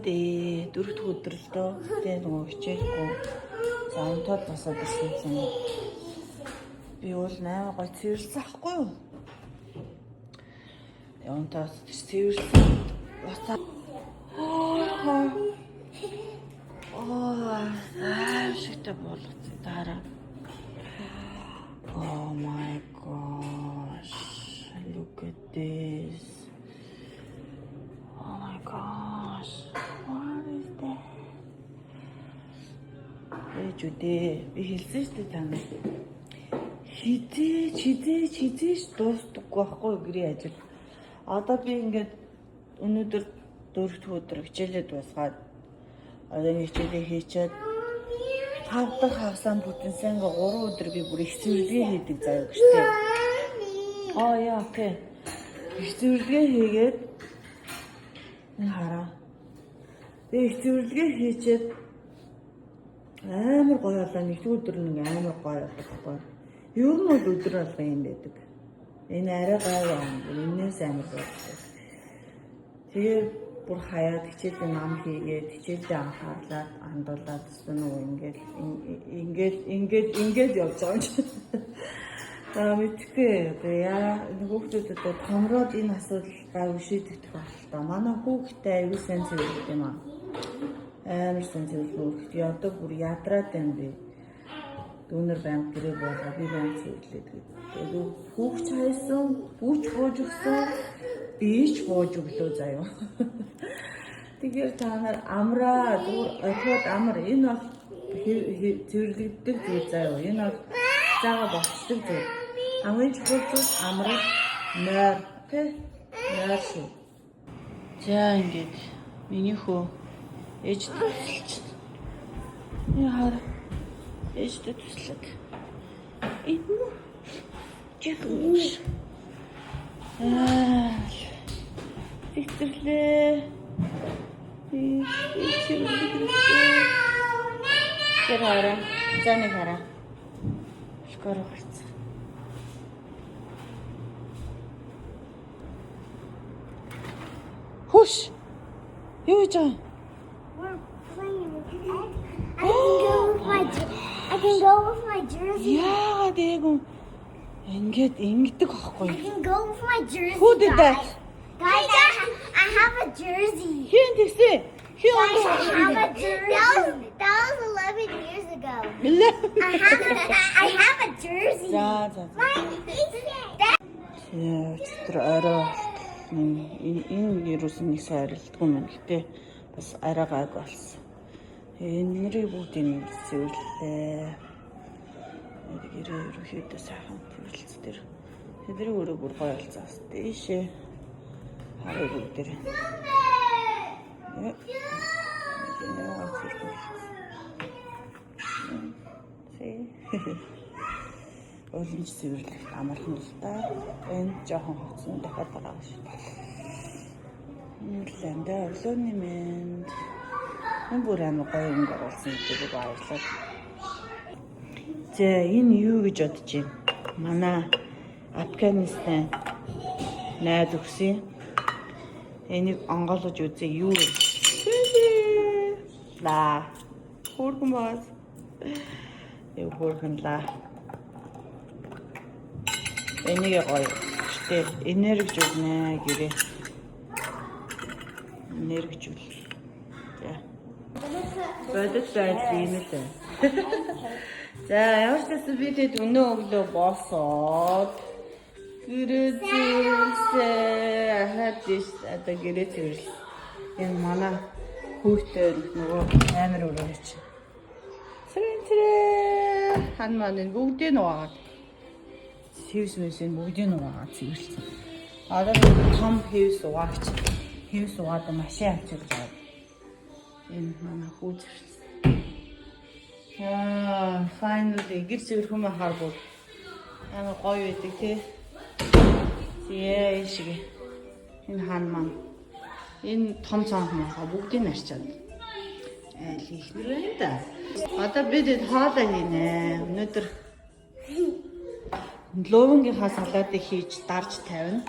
дээ. Дөрөв дэх өдөр л дөө. Тэгээ нөгөө хичээлгүй. За, унтаад босоод ирсэн чинь би бол 8 гой цэвэрлсэн ахгүй юу? Унтаад цэвэрлсэн. Буцаа. Оо, аимшигтай болгоцсон дараа. Oh my gosh. Look at this. Oh my gosh. What is that? Ээж үдээ. Би хэлсэн шүү дээ та нарт. Хэзээ ч хэзээ ч хэзээ ч дуустдаггүй байхгүй юу гэрээ ажил. Одоо би ингээд өнөөдөр дөрөв дэх өдөр хичээлээ дуусгаад, одоо ингэ хичээлээ хийчээд, тав дахь хагасаа бүтэн сайн 3 өдөр би бүр их цэвэрлэгээ хийдэг заяа гэртээ. Аа яа, okay. Их цэвэрлэгээ хийгээд, энэ хараа. Тэгээ их цэвэрлэгээ хийчээд амар гоё болоо, нэг өдөр нэг амар гоё байхгүй. Ер нь бол өдөр болгон юм байдаг. Энэ арай гоё юм. Энээс амар гоё. Тэгээ бүр хаяад хичээлээ нам хийгээд, хичээлдээ анхаарлаад андуулаад нөгөө ингээл ингээл ингээл ингээл явж байгаа юм чи. За, мэдгүй одоо яа, хүүхдүүд одоо томроод энэ асуудал гайгүй шийдэгдэх байх л та. Манай хүүхдээ аюу сайн цэвэрлэх юм аа. Амар сайн цэвэрлэх хүүхэд. Одоо бүр ядраад байна би. Дүүнер байнга гэрээ болгоо, би байнга цэвэрлээд гэдэг. Тэгээд хүүхч хайсан, хүүч бууж өгсөн, би ч бууж өглөө заяа. Тэгэхээр та нар амраа, зүгээр орхиод амар. Энэ бол цэвэрлэгддэг зүйл заяа. Энэ бол заага болчдөг зүйл. Хамгийн чухал зүйл амрал, нойр, okay? Нойр шүү. За, ингээд миний хөө ээжтэй тусалж. Яа, хар ээжтэй туслаад. Энэ жихэн. Аа. Цэцэрлээ. Би цэвэрлэх хэрэгтэй. Тэр хараа. За, нэг хараа. Шкор гарцсан. Хүш. Юу хийж байгаа? We're playing. I can go with my jersey. Яагаад ээг ингээд ингэдэг аахгүй? I can go with my jersey. Who did that? Guys, I have a jersey. Хэн тэгсэн? Хэн? Guys, I have a jersey. That was 11 years ago. I have a jersey. За за за. My, that, Өчигдөр орой болтол энэ ерөөс нь нэг сайн арилдгүй юм. Гэтэ бас арай гайг болсон. Энэ нарыг бүгдийг цэвэрлээ. Гэрээ ерөнхийдөө сайхан цэвэрлэлц тэр. Тэдний өрөө бүр гоё болсон. Дээшээ хараа бүгдээр. Энэ цэвэрлээ. See? Уламж цэвэрлэх амархан л да. Энэ жоохон хоцсон, дахиад байгаа шүү. Ландаа өглөөний мэнд. Энэ бүр амар гоё өнгө оруулсан гэдэг баярлалаа. За, энэ юу гэж бодож байна? Манай Афганистан найз өгсөн. Энийг онгойлгож үзье, юу вэ? Ла. Хөөрхөн баас. Юу хөөрхөн лаа. Энийг гоё. Гэтэ энергижүүлнэ гэрээ. Энергижүүл. За. Бодит байдал ийм л байна. За, ямар ч байсан би тэд өнөө өглөө босоод гэрээ цэвэрлсэн. Ахаад тийш одоо гэрээ цэвэрлсэн. Энэ манай хүүхдээ нөгөө амар өрөө чи. Цэрэн цэрэ хан маань энэ бүгдийг нь угаагаад, хэвс мэсийг бүгдийг нь угаагаад цэвэрлсэн. Одоо том хэвс угаагч, хэвс угаад машин авчирч байгаа. Энэ манай хүү цэвэрлсэн. Яа, finally гэр цэвэрхэн махаар бүр амар гоё байдаг тий. Зээ, энэ шиг. Энэ хаан маань энэ том цонх мохоо бүгдийг нь арчаад айл ихнэр байна да. Одоо бид эд хоолоо хийнэ. Өнөөдөр луувангийнхаа салаатыг хийж дарж тавина.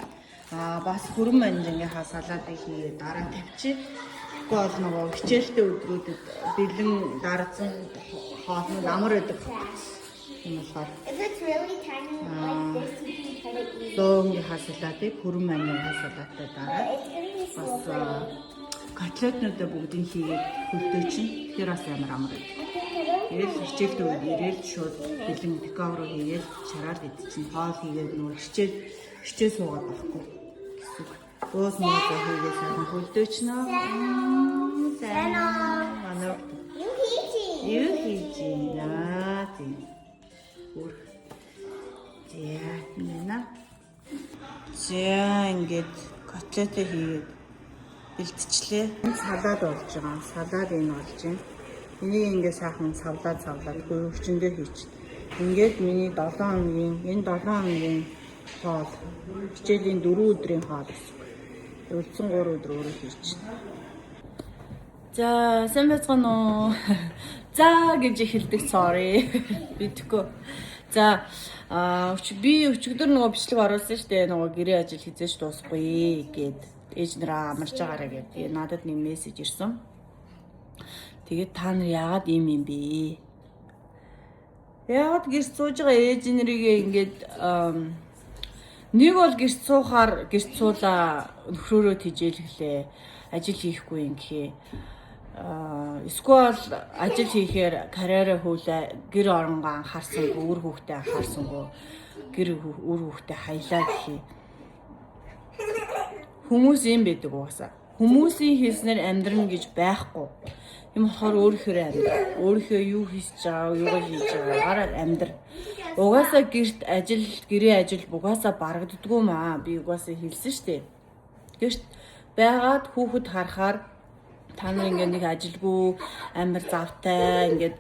Аа, бас хүрэн манжингийнхаа салаатыг хийгээд дараа тавьчих. Тэгэхгүй бол нөгөө хичээлтэй өдрүүдэд бэлэн дарсан хоолнууд амар байдаг. Тийм болохоор If it's really tiny like this, you can cut it easy. луувангийнхаа салатыг хүрэн маниныхаа салаттай дараа But it's gonna be бас slippery. котлетнуудаа бүгдийг хийгээд хөлдөө чинь тэгэхээр бас амар амар байдаг. I can cut it. Тэгэл хичээлтэй үед ирээл шууд бэлэн take away руу хийгээд шараад идчихээн, хоол хийгээд нөгөө хичээл хичээл суугаад байхгүй гэсэн үг. Уус муусаа хийгээд сайхан хөлдөөчнөө. Сайн уу? Манай Юу хийж? юу хийж байна? Тийм. Үр. За, нэ. За, ингээд котлетээ хийгээд бэлтчихлээ. Энэ салаад болж байгаа. Салаад энэ болж байна. Энийг ингээд сайхан савлаад савлаад хөрвөгчөндөө хийчих. Ингээд миний 7 хоногийн, энэ 7 хоногийн хоол, хичээлийн 4 өдрийн хоол гэсэн. Үлдсэн 3 өдөр өөрөө хийчих. За, сайн байцгаана уу? За гэж эхэлдэг, sorry. Бидэхгүй. За, би өчигдөр нөгөө бичлэг оруулсан шүү дээ. Нөгөө гэрээ ажил хэзээ ч дуусахгүй гээд ээж нараа амарч байгаарэ гээд. Тэгээ надад нэг мессеж ирсэн. Тэгээд та нар яагаад ийм юм бэ? Яагаад гэрт сууж байгаа ээж нарыг ингээд нэг бол гэрт суухаар гэрт суулаа, нөхрөөрөө тэжээлгэлээ. Ажил хийхгүй юм гэхээ. Эсвэл ажил хийхээр карьераа хүүлээ, гэр оронгоо анхаарсангүй, үр хүүхдээ анхаарсангүй, гэр үр хүүхдээ хаялаа гэхээ. Хүмүүс юм байдаг угаасаа. Хүмүүсийн хэлснээр амьдрна гэж байхгүй. Юм болохоор өөрийнхөө амьдр. Өөрийнхөө юу хийж байгаа, юугаа хийж байгаагаар амьдр. Угаасаа гэрт ажил, гэрээ ажил угаасаа барагддаггүй маа. Би угаасаа хэлсэн штэ. Гэрт байгаад хүүхэд харахаар та нар ингээд нэг ажилгүй амар завтай ингээд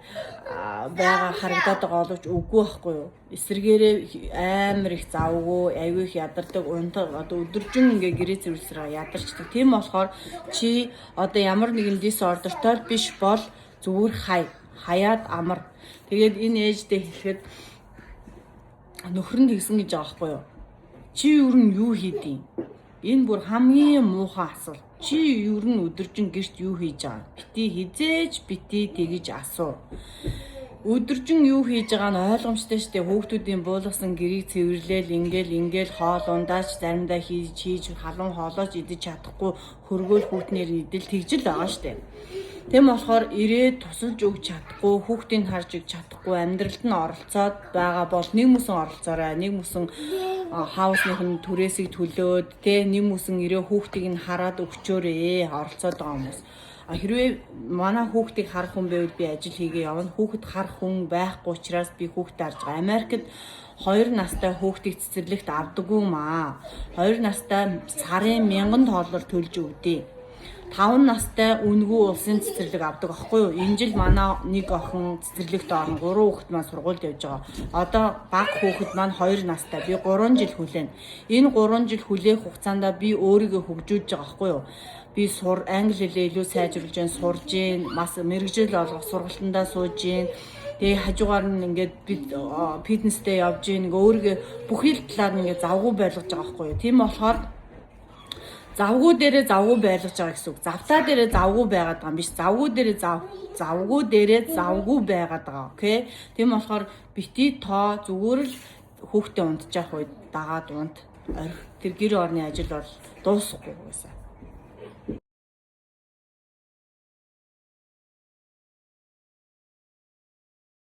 байгаа харагдаад байгаа боловч үгүй байхгүй юу? Эсрэгээрээ амар их завгүй, аягүй их ядардаг, унтаа одоо өдөржин ингээд гэрээ цэвэрлсээр ядарчдаг. Тийм болохоор чи одоо ямар нэгэн disorder той биш бол зүгээр хай. Хаяад амар. Тэгээд энэ ээждээ хэлэхэд нөхөр нь тэгсэн гэж байгаа байхгүй юу? Чи юу нь юу хийдیں? Энэ бүр хамгийн муухай асуулт. Чи ер нь өдөржин гэрт юу хийж байгаа? Битий хэзээ ч битий тэгэж асуу. Өдөржин юу хийж байгаа нь ойлгомжтой шүү дээ. Хүүхдүүдийн буулгасан гэрийг цэвэрлээл, ингээл ингээл хоол ундаач заримдаа хийж хийж халуун хоолооч идэж чадахгүй хөргөөл хүүтнэр нь идэл тэгжил байгаа шүү дээ. Тийм болохоор ирээд тусалж өгч чадахгүй, хүүхдийг харж өгч чадахгүй, амьдралд нь оролцоод байгаа бол нэг мөсөн оролцоорой, нэг мөсөн house ных нь түрээсийг төлөөд тэ нэг мөсөн ирээ хүүхдийг нь хараад өгчөөрэй оролцоод байгаа хүмүүс. А хэрвээ манай хүүхдийг харах хүн байвал би ажил хийгээ явна. Хүүхэд харах хүн байхгүй учраас би хүүхдээ харж байгаа. Америкт 2 настай хүүхдийг цэцэрлэгт авдаггүй маа. 2 настай сарын 1000 доллар төлж өгдөө. 5 настай үнэгүй улсын цэцэрлэг авдаг аахгүй юу? Энэ жил манай нэг охин цэцэрлэгт орно. 3 хүүхэд маань сургуульд явж байгаа. Одоо баг хүүхэд маань 2 настай. Би 3 жил хүлээнэ. Энэ 3 жил хүлээх хугацаанд би өөрийгөө хөгжүүлж байгаа аахгүй юу? Би сур англи хэлээ илүү сайжруулж гэн, сурж гин, бас мэргэжил олгох сургалтандаа сууж гин. Тэгээ хажуугаар нь ингээд би фитнестэй явж гин, ингээ өөрийгөө бүхий л талаар нь ингээд завгүй байлгаж байгаа аахгүй юу? Тийм болохоор завгүй дээрээ завгүй байлгаж байгаа гэсэн үг. Завтаа дээрээ завгүй байгаад байгаа юм биш. Завгүй дээрээ зав завгүй дээрээ завгүй байгаад байгаа. Okay. Тийм болохоор битий тоо, зүгээр л хүүхдээ унтчих үед дагаад унт. Орхи. Тэр гэр орны ажил бол дуусахгүй байсан.